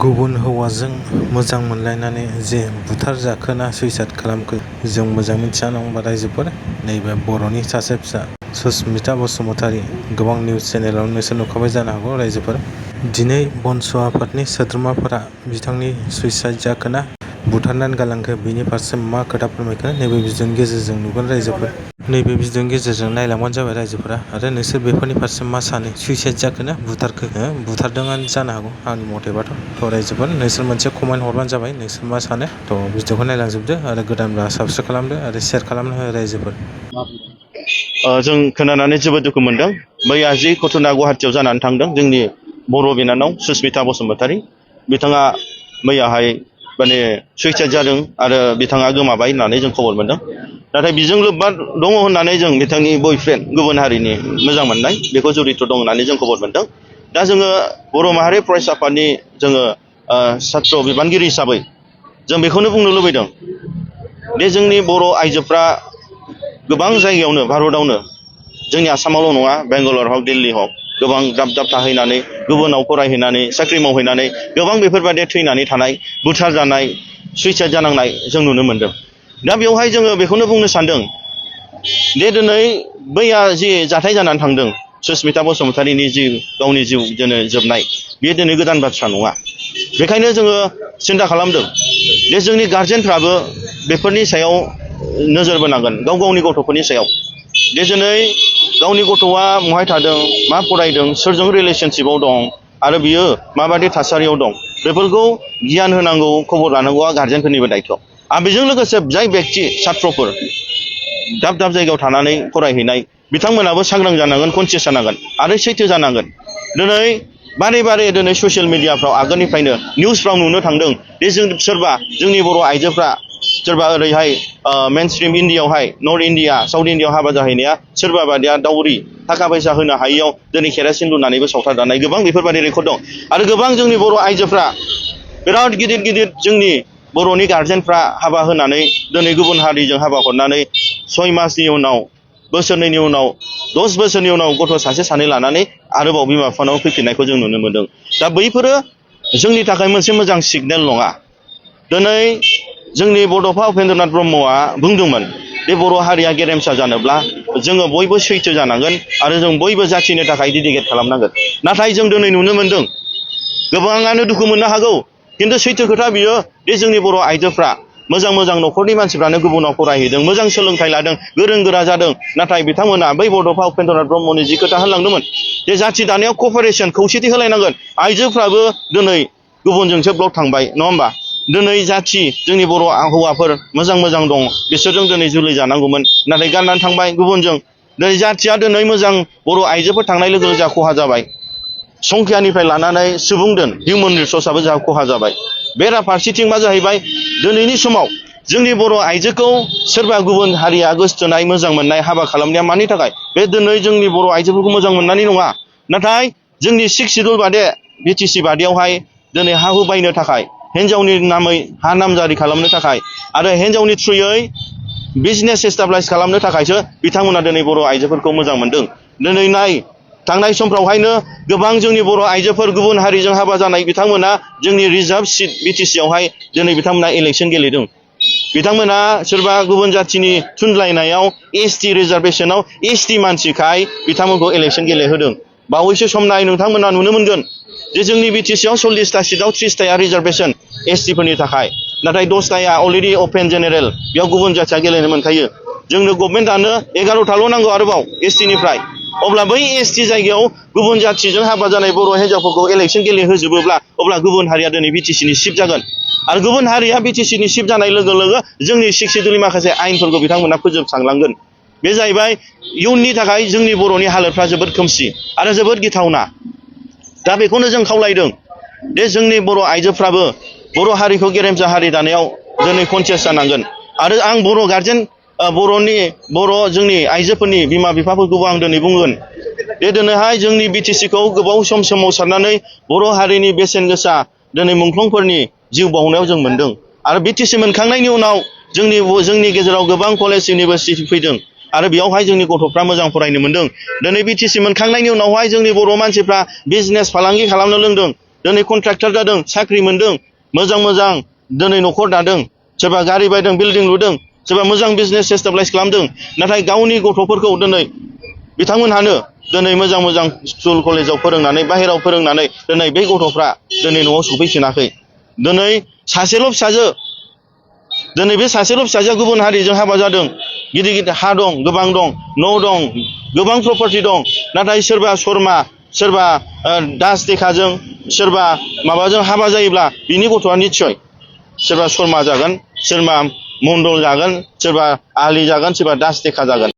गुबुन हौवाजों मोजां मोनलायनानै जे बुथारजाखोना सुइसाइड खालामखो जों मोजां मिथिया नङा होमबा रायजोफोर। नैबे बर'नि सासे फिसा सुस्मिता बसुमतारी गोबां निउस चेनेलावनो नोंसोर नुखाबाय जानो हागौ रायजोफोर। दिनै बन्स' आफादनि सोद्रोमाफोरा बिथांनि सुइसाइड जाखोना बुथारनानै गालांखो बेनि फारसे मा खोथा फोरमायखो नैबे भिडिअनि गेजेरजों नुगोन रायजोफोर। नैबे भिडिअनि गेजेरजों नायलांबानो जाबाय रायजोफोरा। आरो नोंसोर बेफोरनि फारसे मा सानो, सुइसाइड जाखोना बुथारखो? बुथारदोंआनो जानो हागौ आंनि मथेबाथ'। रायजोफोर नोंसोर मोनसे कमेन्ट हरबानो जाबाय नोंसोर मा सानो। भिडिअखौ नायलांजोबदो आरो गोदानब्ला साबस्क्राइब खालामदो आरो शेयार खालामनो हो रायजोफोर। जों खोनानानै जोबोद दुखु मोनदों। मैया जि घटना गुवाहाटियाव जानानै थांदों जोंनि बर' बिनानाव सुस्मिता बसुमतारी, बिथाङा मैयाहाय सुइसाइड जादों आरो बिथाङा गोमाबाय होननानै जों खबर मोनदों। नाथाय बेजों लोब्बा दङ होननानै जों बिथांनि बयफ्रेन्ड गुबुन हारिनि मोजां मोननाय बेखौ जरित' दं होननानै जों खबर मोनदों। दा जोङो बर' माहारि फरायसा आफादनि जोङो सात्र बिबानगिरि हिसाबै जों बेखौनो बुंनो लुबैदों दे जोंनि बर' आइजोफ्रा गोबां जायगायावनो भारतआवनो जोंनि आसामावल' नङा, बेंगालर हक दिल्ली हक गोबां दाब दाब थाहैनानै गुबुनाव फरायहैनानै साख्रि मावहैनानै गोबां बेफोरबायदि थैनानै थानाय, बुथार जानाय, सुइसाइड जानांनाय जों नुनो मोनदों। दा बेवहाय जोङो बेखौनो बुंनो सानदों दे दिनै बैया जि जाथाय जानानै थांदों सुस्मिता बसुमतारीनि जि गावनि जिउ जोबनाय, बेयो दिनै गोदान बाथ्रा नङा। बेखायनो जोङो सिन्था खालामदों दे जोंनि गारजेनफ्राबो बेफोरनि सायाव नोजोर बोनांगोन गाव गावनि गथ'फोरनि सायाव। दे दिनै गावनि गथ'आ बहाय थादों, मा फरायदों, सोरजों रिलेसनशिपआव दं आरो बियो माबायदि थासारियाव दं बेफोरखौ गियान होनांगौ, खबर लानांगौआ गारजेनफोरनिबो दायथ'। आरो बेजों लोगोसे जाय बेक्ति सात्रफोर दाब दाब जायगायाव थानानै फरायहैनाय बिथांमोनाबो सांग्रां जानांगोन, कनसियास जानांगोन आरो सैथो जानांगोन। दिनै बारे बारे दिनै ससियेल मिडियाफ्राव आगोलनिफ्रायनो निउसफ्राव नुनो थांदों दे सोरबा जोंनि बर' आइजोफ्रा सोरबा ओरैहाय मेनस्ट्रिम इण्डियाआवहाय नर्थ इण्डिया, साउथ इण्डियाआव हाबा जाहैनाया सोरबा बादिया दाउरि थाखा फैसा होनो हायियाव दिनै केरासिन लुनानैबो सावथार जानाय गोबां बेफोरबायदि रेकर्ड दं। आरो गोबां जोंनि बर' आइजोफ्रा बिराद गिदिर गिदिर जोंनि बर'नि गारजेनफ्रा हाबा होनानै दिनै गुबुन हारिजों हाबा हरनानै 6 मासनि उनाव, बोसोरनैनि उनाव, 10 बोसोरनि उनाव गथ' सासे सानै लानानै आरोबाव बिमा बिफानाव फैफिननायखौ जों नुनो मोनदों। दा बैफोरो जोंनि थाखाय मोनसे मोजां सिगनेल नङा। दिनै जोंनि बड'फा उपेन्द्रनाथ ब्रह्मआ बुंदोंमोन बे बर' हारिया गेरेमसा जानोब्ला जोङो बयबो सैथो जानांगोन आरो जों बयबो जाथिनि थाखाय डेडिकेट खालामनांगोन। नाथाय जों दिनै नुनो मोनदों गोबाङानो दुखु मोननो हागौ, खिन्थु सैथो खोथा बियो दे जोंनि बर' आइजोफ्रा मोजां मोजां न'खरनि मानसिफ्रानो गुबुनाव फरायहैदों, मोजां सोलोंथाइ लादों, गोरों गोरा जादों। नाथाय बिथांमोना बै बड'फा उपेन्द्रनाथ ब्रह्मनि जि खोथा होनलांदोंमोन जे जाथि दानायाव कपारेसन, खौसेथि होलायनांगोन। आइजोफ्राबो दिनै गुबुनजोंसो ब्लक थांबाय नङा होमबा। दिनै जाथि जोंनि बर' हौवाफोर मोजां मोजां दं, बिसोरजों दिनै जुलि जानांगौमोन, नाथाय गारनानै थांबाय गुबुनजों। दिनै जाथिया दिनै मोजां बर' आइजोफोर थांनाय लोगो लोगो जोंहा खहा जाबाय। संख्यानिफ्राय लानानै सुबुंधोन हिउमेन रिसर्सआबो जोंहा खहा जाबाय। बेराफारसेथिं मा जाहैबाय दिनैनि समाव जोंनि बर' आइजोखौ सोरबा गुबुन हारिया गोसथोनाय, मोजां मोननाय, हाबा खालामनाया मानि थाखाय? बे दिनै जोंनि बर' आइजोफोरखौ मोजां मोननानै नङा, नाथाय जोंनि 6 सिडुल बादे BTC बादियावहाय दिनै हा हु बायनो थाखाय, हिन्जावनि नामै हा नामजारि खालामनो थाखाय आरो हिन्जावनि थ्रुयै बिजनेस एस्टाब्लाइस खालामनो थाखायसो बिथांमोना दिनै बर' आइजोफोरखौ मोजां मोनदों। दिनै नाय थांनाय समफ्रावहायनो गोबां जोंनि बर' आइजोफोर गुबुन हारिजों हाबा जानाय बिथांमोना जोंनि रिजार्भ सिट BTC आवहाय दिनै बिथांमोना इलेक्सन गेलेदों। बिथांमोना सोरबा गुबुन जाथिनि थुनलायनायाव ST रिजार्भेसनाव ST मानसिखाय बिथांमोनखौ इलेक्सन गेलेहोदों। बावैसो सम नाय नोंथांमोना नुनो मोनगोन जे जोंनि BTC आव 40टा सिटआव 30टाया रिजार्भेसन ST फोरनि थाखाय, नाथाय 10टाया अलरेडि अपेन जेनेरेल, बेयाव गुबुन जाथिया गेलेनो मोनखायो। जोंनो गभर्नमेन्टआनो 11टाल' नांगौ आरोबाव ST निफ्राय। अब्ला बै ST जायगायाव गुबुन जाथिजों हाबा जानाय बर' हिन्जावफोरखौ इलेक्सन गेलेहोजोबोब्ला अब्ला गुबुन हारिया दिनै BTC नि चिफ जागोन। आरो गुबुन हारिया BTC नि चिफ जानाय लोगो लोगो जोंनि 6 सिडुलनि माखासे आयेनफोरखौ बिथांमोना फोजोबस्रांलांगोन। बे जाहैबाय इयुननि थाखाय जोंनि बर'नि हालोदफ्रा जोबोद खोमसि आरो जोबोद गिथावना। दा बेखौनो जों खावलायदों दे जोंनि बर' आइजोफ्राबो बर' हारिखौ गेरेमसा हारि दानायाव दिनै कनसियास जानांगोन। आरो आं बर' गारजेन, बर' जोंनि आइजोफोरनि बिमा बिफाफोरखौबो आं दिनै बुंगोन दे दिनैहाय जोंनि BTC खौ गोबाव सम सोमावसारनानै बर' हारिनि बेसेन गोसा दिनै मुंख्लंफोरनि जिउ बाउनायाव जों मोनदों। आरो BTC मोनखांनायनि उनाव जोंनि गेजेराव गोबां कलेज इउनिभारसिटि फैदों आरो बेयावहाय जोंनि गथ'फ्रा मोजां फरायनो मोनदों। दिनै BTC मोनखांनायनि उनावहाय जोंनि बर' मानसिफ्रा बिजनेस फालांगि खालामनो लोंदों। दिनै कन्ट्राक्टर जादों, साख्रि मोनदों, मोजां दिनै न'खर दादों, सोरबा गारि बायदों, बिल्डिं लुदों, सोरबा मोजां बिजनेस एस्टाब्लिश खालामदों। नाथाय गावनि गथ'फोरखौ दिनै बिथांमोनहानो दिनै मोजां स्कुल कलेजाव फोरोंनानै, बाहेराव फोरोंनानै दिनै बै गथ'फ्रा दिनै न'आव सफैफिनाखै। दिनै सासेल' फिसाजो, दिनै बे सासेल' फिसाजोआ गुबुन हारिजों हाबा जादों। गिदिर हा दं, गोबां दं, न' दं, गोबां प्रपार्टि दं। नाथाय सोरबा शर्मा, सोरबा दास देखाजों, सोरबा माबाजों हाबा जायोब्ला बिनि गथ'आ निस्सय सोरबा शर्मा जागोन, सोरबा मण्डल जागोन, सोरबा आलि जागोन, सोरबा दास देखा जागोन।